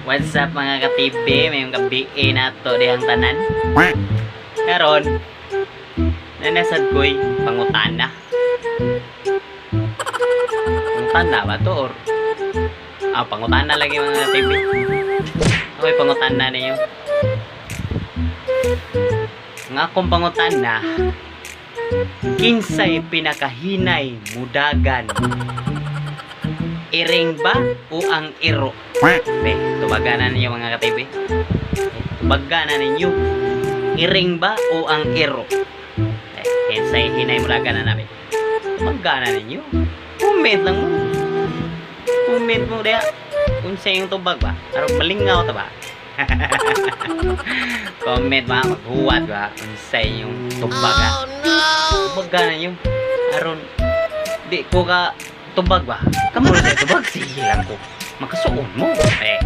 What's up, mga ka-TV? Maayong gabii nato dihang tanan. Karon, naa na sad ko'y pangutana. Pangutana ba to or pangutana lagi, mga ka-TV? Okay, pangutana ninyo. Ang akong pangutana, kinsay pinakahinay mudagan? Iring ba o ang iro? Be, tubagan na ninyo, mga ka-TV. Eh, tubagan na ninyo. Iring ba o ang iro? Eh, kinsay hinay mudagan na namin? Tubagan na ninyo. Comment lang mo. Comment mo diya. Kung sa iyong tubag ba? Aron malingaw ta ba? Comment ba? Maghuwat ba? Kung sa iyong tubag ha? Tubagan na ninyo. Aron, di ko ka tubag ba? Kamo na tayo tubag. Sige lang ko. Makasuon mo. Eh,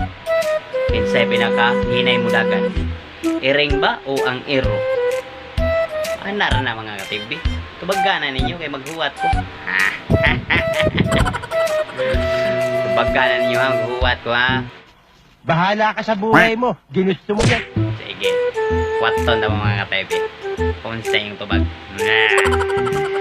kinsay pinaka hinay mo dagan? Iring ba o ang iro? Ana ra na, mga ka-TV. Tubagan na ninyo kay maghuwat ko. Tubagan na ninyo ha, maghuwat ko ha. Bahala ka sa buhay mo. Ginusto mo yan. Sige. Waton na, mga ka-TV. Kung sa iyong tubag. Nah.